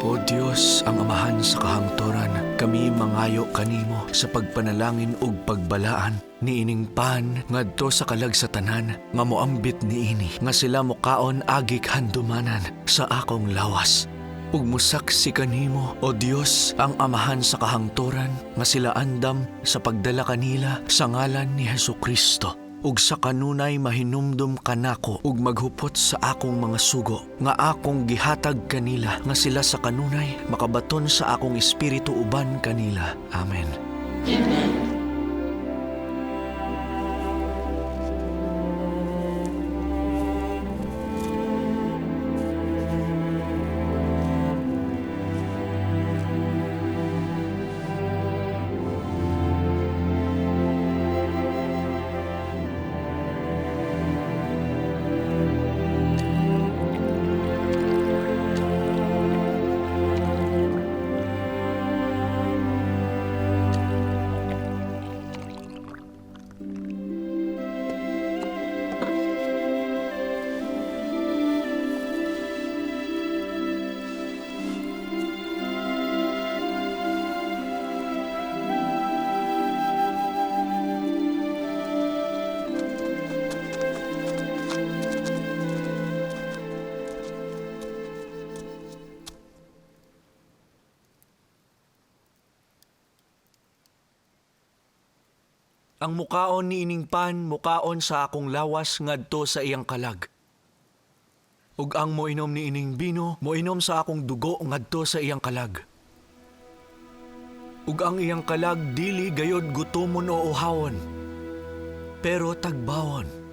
O Dios, ang Amahan sa kahangturan, kami mangayo kanimo sa pagpanalangin ug pagbalaan niining pan ngadto sa kalag sa tanan nga moambit niini nga sila mokaon agik handumanan sa akong lawas. Ug mosaksi kanimo, O Dios, ang Amahan sa kahangturan nga sila andam sa pagdala kanila sa ngalan ni Hesukristo. Ug sa kanunay mahinumdum kanako ug maghupot sa akong mga sugo nga akong gihatag kanila nga sila sa kanunay makabaton sa akong espiritu uban kanila. Amen. Amen. Ang mukaon ni ining pan, mukaon sa akong lawas ngadto sa iyang kalag. Ug ang moinom ni ining bino, moinom sa akong dugo ngadto sa iyang kalag. Ug ang iyang kalag dili gayod gutomon o uhawon, pero tagbawon.